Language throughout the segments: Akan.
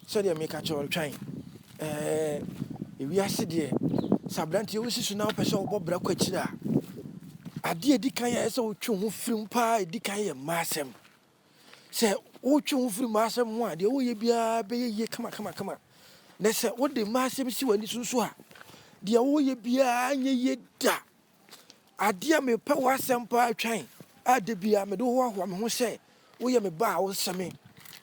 Sɛdeɛ meka kyerɛ wo no, twɛn. Ɛɛ, ewiase deɛ, sɛ aberanteɛ wosi so na wopɛ sɛ wobɔ bra kɔ akyiri a, adeɛ a ɛdi kan a ɛsɛ sɛ wotwe wo ho firi mu paa ɛdi kan yɛ mmaa asɛm. Sɛ wotwe wo ho firi mmaa asɛm ho a, deɛ woyɛ biara bɛyɛ yie kamakamakama. Na sɛ wode mmaa asɛm si w'ani so nso a, deɛ woyɛ biara nyɛ yie da. Adeɛ a mepɛ w'asɛm paa twan a da biara mede hoahoa me ho sɛ woyɛ me ba a wosɛ me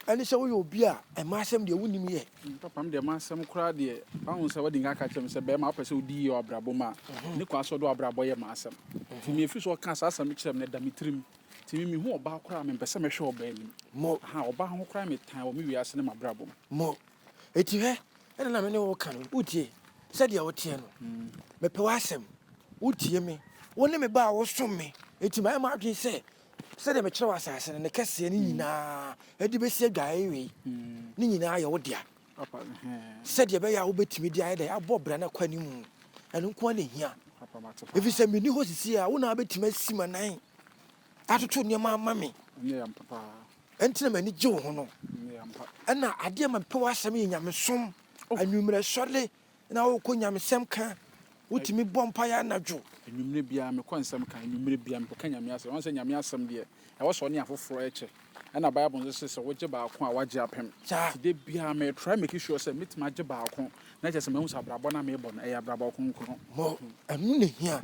ɛne sɛ woyɛ obi a ɛma asɛm deɛ wonim yɛ. Papa me deɛ m'asɛm koraa deɛ wahu sɛ wadi nkan aka kyerɛ me sɛ bɛrima wopɛ sɛ wodi yie wɔ abrabɔ mu a ne kwan sɛ wode w'abrabɔ yɛ m'asɛm nti me ɛfiri sɛ ɔkaa saa asɛm no kyerɛ me no ɛda me tirim nti me mehu ɔbaa koraa a mempɛ sɛ mɛhwɛ ɔbaa anim Mo. Aha ɔbaa ho koraa metan wɔ me wiase ne m'abrabɔ mu. Mo. Enti hwɛ, ɛna na me ne wo reka no, wotie? Sɛdeɛ woteɛ no, mepɛ w'asɛm, wotie me, wo ne me ba a wosom me. Enti mayɛ m'adwene sɛ, sɛdeɛ mekyerɛ wo asase no, ne kɛseɛ no nyinaa, de bɛsi adwaeɛ wei, ne nyinaa yɛ wo dea, sɛdeɛ ɛbɛyɛ a wobɛtumi de ayɛ dɛn, abɔ bra no akɔ anim. Ɛno nko ara na ɛhia. Ɛfiri sɛ menni hɔ seesei a, wo na wobɛtumi asi m'anan atoto nneɛma ama me. Ɛnti na m'ani gye wo ho no. Ɛna adeɛ a mepɛ w'asɛm yɛ nyamesom. Anwummerɛ sɔre na wokɔ nyamesɛm ka. Wotumi bɔ mpaeɛ anadwo. Anwummerɛ biara mekɔ nsɛm ka. Anwummerɛ biara mekɔka Nyame asɛm. Wahu sɛ Nyame asɛm deɛ, ɛwɔ sɛ ɔne afoforɔ kyɛ. Ɛna Bible nso se sɛ wogye baako a woagye apem. Saa. Nti da biara me try make sure sɛ mɛtumi agye baako na kyerɛ sɛ mahu sɛ abrabɔ no a merebɔ no ɛyɛ abrabɔ kronkron. Mo, ɛno na ehia.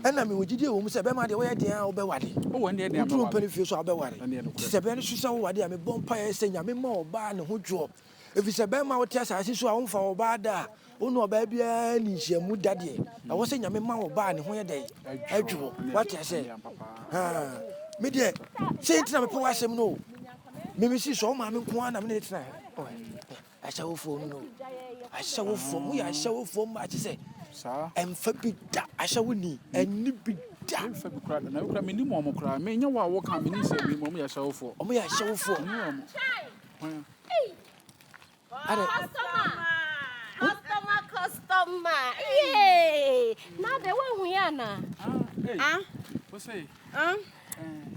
Ɛna mewɔ gyidie wɔ mu sɛ bɛrima deɛ woyɛ deɛn a wobɛware. Oh, ɛndeɛ deɛ Woduru mɛware. mpɛn fie so a wobɛware. Ɛndeɛ Nti nokorɛ. sɛ bɛrɛ no so sɛ woware a, mebɔ mpaeɛ sɛ Nyame mma ɔbaa ne ho dwoɔ. Ɛfiri sɛ bɛrima a wote asase so a womfa ɔbaa da a, wo ne ɔbaa biara nni nhyiamu da deɛ, ɛwɔ sɛ Nyame ma ɔbaa ne ho yɛ dɛn? Ɛdwoɔ. Woate aseɛ? Haa. Me deɛ, sei nti na mepɛ w'asɛm no o. Me mesi so, wo maame nko ara na me ne no tena. Oh, Ahyɛwofoɔ no ahyɛwofoɔ mo yɛ ahyɛwofoɔ mma akye sɛ ɛmfa bi da ahyɛwoni ɛnni bi da. Ɛmfa bi koraa da na okura menim wɔn koraa menyɛ wo a woka menim sɛ menim wɔn yɛ ahyɛwofoɔ. Wɔn yɛ ahyɛwofoɔ. Menim wɔn. Adɛ. Customer, customer, customer. Yay! Na de wo hu ya na. Ah, wo say. Ah.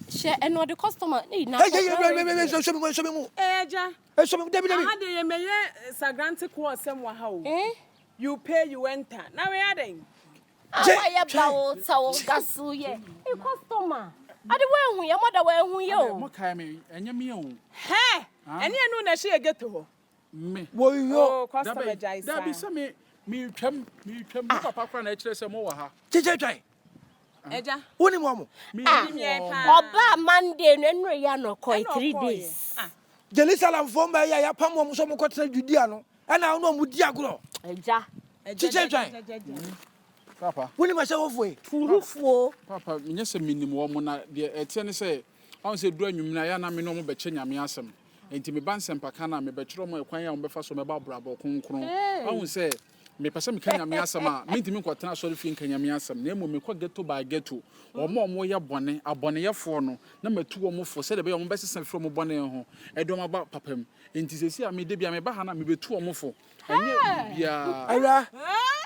Hyɛ ɛno ɔde customer. Ei na. Hey, hey, hey, hey, hey, hey, show me, show me mu. Eh, ja. Ɛsɔ me dabi dabi. Aha deɛ yɛmmɛyɛ sagrante ko ɔsɛm wɔ ha o. Eh? You pay you enter. Na wei adɛn? Ah, wayɛ ba wo ta wo gaso yɛ. Hey, customer. Ade woahu yɛ, mɔda woahu yɛ o. Mo kae me, ɛnyɛ me o. Hɛ! Ɛne ɛno na ɛhyɛ yɛ ghetto hɔ. Me. Woyo. Oh, customer gyae saa. Dabi sɛ me, metwam, metwam. Me papa koraa na ɛkyerɛ sɛ mowɔ ha. Kyekyɛ twan. Ɛgya. Wonim wɔn? Ah, ɔbaa Monday no ɛnura yi ano ɔkɔe 3 days. Ah. Jerusalemfoɔ mmaa yi a yɛapam wɔn sɛ wɔnkɔtena Judea no, ɛna wɔn a wɔdi agorɔ. Agya. Kyekyɛ dwan. Papa. Wonim ahyɛwofoɔ yi? Turufoɔ. Papa, menyɛ sɛ menim wɔn na deɛ ɛteɛ ne sɛ, ɔn sɛ ɛduru anwummerɛ a, yɛ a na me ne wɔn bɛkyɛ Nyame asɛm. Enti meba nsɛmpaka no a, mebɛkyerɛ wɔn ɛkwan a wɔbɛfa so bɛbɔ abrabɔ kronkron. Wahu sɛ, Mepɛ sɛ meka Nyame asɛm a, mentumi nkɔtena asɔrefie nka Nyame asɛm, na mmom mekɔ ghetto by ghetto, wɔn a wɔyɛ bɔne, abɔneyɛfoɔ no, na matu wɔn fo sɛdeɛ ɛbɛyɛ a wɔbɛsesa afiri wɔn bɔne ho de wɔn aba papa mu. Enti seesei a me, da biara meba ha no a, mebɛtu wɔn fo, ɛnyɛ biribiara. Awura,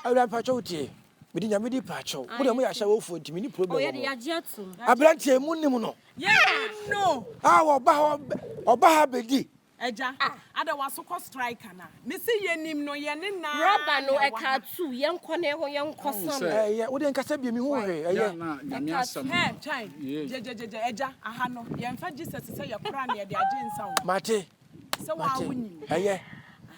awura mpakyɛw wotie? Mede Nyame di pakyɛw. Mo deɛ moyɛ ahyɛwofoɔ nti menni problem wɔ mo. Aberanteɛ yi monim no? Yɛnim no. A ɔba ha ɔba ha bɛdi Agya, ada w'aso kɔ strike ana? Me se yɛnim no, yɛne no ara Rɔba no na ɛwɔ ɛka ha. tu, yɛnkɔ ne ho yɛnkɔ sa no. Ɛyɛ, wo deɛ nkasa bio, mehu hwee, ɛyɛ. Ɛka tu. Hɛ, twɛn, gyegyegyegye, agya, aha no, yɛmfa Jesus sɛ yɛkora na yɛde agye nsa o. Mate, Sɛ waa mate, wonim. ɛyɛ.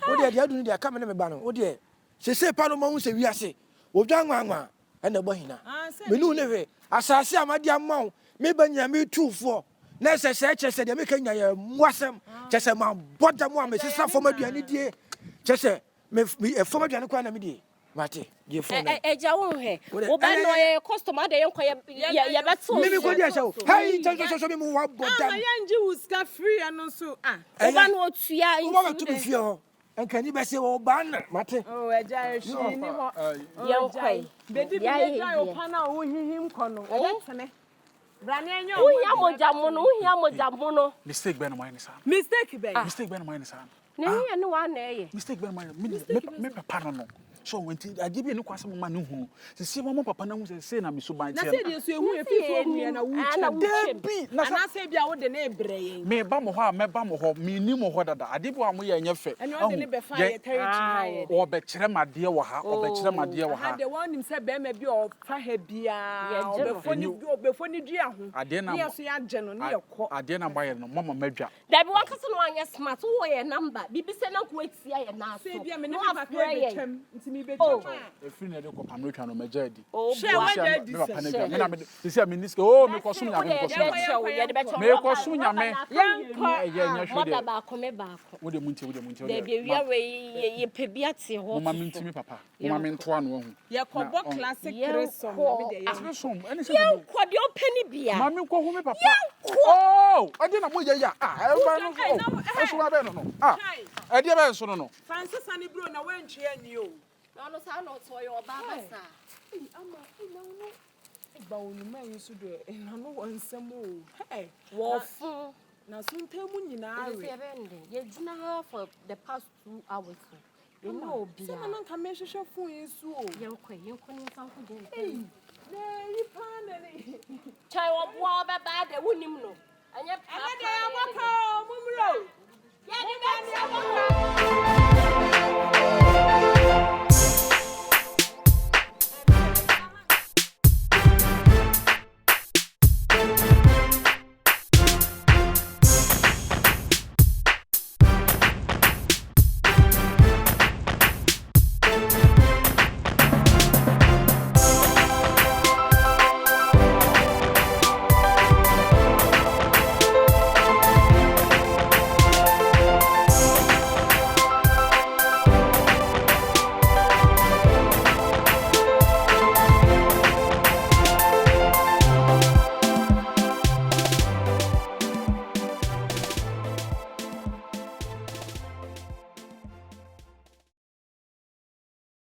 Wo deɛ, deɛ adu no deɛ, aka me ne me ba no, wo deɛ. Seesei paa no mahu sɛ wiase, odwan nwanwa na ɛbɔ hina. Me ne wo nni hwee. Asase a made ama wo, me ba nyinaa metu wo foɔ. Na ɛsɛ sɛ kyerɛ sɛ deɛ meka nyinaa yɛ mmoasɛm. Kyerɛ sɛ mabɔ dam a mesesa fam aduane die. Kyerɛ sɛ me, me, fam aduane koraa na medie. Mate, gye fon no. Agya wo nhwɛ. Wo ba no ɔyɛ customer adɛ yɛnkɔ yɛ yɛ yɛbɛto Me mekɔdi ahyɛ wo. Hei, kyɛ sɛ sɛ me mu wabɔ dam. Ama yɛngye wo sika free ɛno nso ah. Wo ba no ɔtua nti. Wo ba bɛto me fie hɔ. Nka ni bɛse wɔ ba na mate. Oh agya ehwii ni hɔ. Yɛn kɔe. Bedi bi yɛ gya opa na wo hihim kɔ no. Ɛbɛtene. Bra ne ɛnyɛ ɔmo. Wohia mogya mono, wohia mogya mono. Mistake bɛn na moayɛ ne saa no? Mistake bɛn? Mistake bɛn na moayɛ ne saa no? Ne ne yɛ ne wa na ɛyɛ. Mistake bɛn na moayɛ? Me me papa no no. So nti adeɛ bi a ɛni kwan sɛ moma no hunu. Seesei mama papa no ahu sɛ sei na me suban Na teɛ sɛ no. deɛ nso ehu efi so ohu yɛn na wotwam. Dabi! Na sɛ Anaasɛ ebi a wode ne rebrɛ yɛn. meba mo hɔ a mɛba mo hɔ, menni mo hɔ dada. Adeɛ bi wɔ hɔ a moyɛ a ɛnyɛ fɛ. Ɛne ɔde Ahu? ne bɛfa Yɛn yɛ territory ha yɛ dɛ. ɔbɛkyerɛ me adeɛ wɔ ha, ɔbɛkyerɛ me adeɛ wɔ Aha ha. deɛ wɔnim sɛ bɛrima bi a ɔfa ha biara Yɛgye no. ɔbɛfɔ ne Ɛnyɛ ɔbɛfɔ ne dua ho. adeɛ na Ne mo yɛ so yɛagye no ne yɛkɔ. adeɛ na moayɛ no moama madwa. Dabi wankasa na wanyɛ smart wowɔ yɛn number biribi sɛ na nka watia yɛn nan so Sɛ ebia me ne na me papa wafrɛ yɛn rebɛtwam nti mebɛtwam oh a. Ɛfiri na ɛde kɔ pamretwa no magya adi. oh Hwɛ boa Sisi wagya a adi me papa sɛ. no adwa me na mede sisi a menni sika oh mekɔsom Bɛse Nyame wode yɛde mekɔsom bɛkyɛ wo yɛde bɛkyɛ wo mekɔsom rɔba Nyame rɔba na aka mmienu Yɛnkɔ. ɛyɛ nyɛ hwɛ mɔda deɛ baako me baako wo deɛ montie wo deɛ montie wo deɛ dabi ma awia wei yɛ yɛpɛ bi ate hɔ moma to so mentimi papa moma yɛnkɔ mentoa no ahu na Yɛkɔbɔ ɔn classic threesome na me yɛnkɔ deɛ ah yɛnkɔ. threesome ɛne sɛ dodo yɛnkɔ deɛ ɔpɛ ne bia ma menkɔ hu me papa yɛnkɔ oh ɛdeɛ na moyɛ yɛ ah ɛmfa Wotwa no ɛy oh na wo ɛso ɛhɛ wa bɛn no no ah twae. ɛdeɛ bɛn so no no Fa nsesa ne bro na woantwi anni o. Na ɔno saa na ɔte ɔyɛ ɔbaa Hey, basaa. ei ama ei na wo no ei ba onuma yi nso deɛ eh, n'ano wɔ nsɛm o. Hey, na Wɔfo. na so ntam nyinaa Ɛsɛ sɛ we. yɛbɛyɛ no dɛn? Yɛgyina ha for the past 2 hours o. Yɛnyɛ Ama sɛ ma obiara. na nka mehwehwɛ phone yi so o. Yɛnkɔ ɛ, yɛnkɔ ne nsa nkɔ gyina Ei, ntam. na eyi paa na ne. Kyɛn ɔboa ɔbɛba adɛ wonim no. Ɛnyɛ Ɛnɛ deɛ prapra na yɛabɔ yɛde ka bɛ. o, mommra o. Yɛde Mommra ne bɛkyɛ yɛabɔ wo. ka.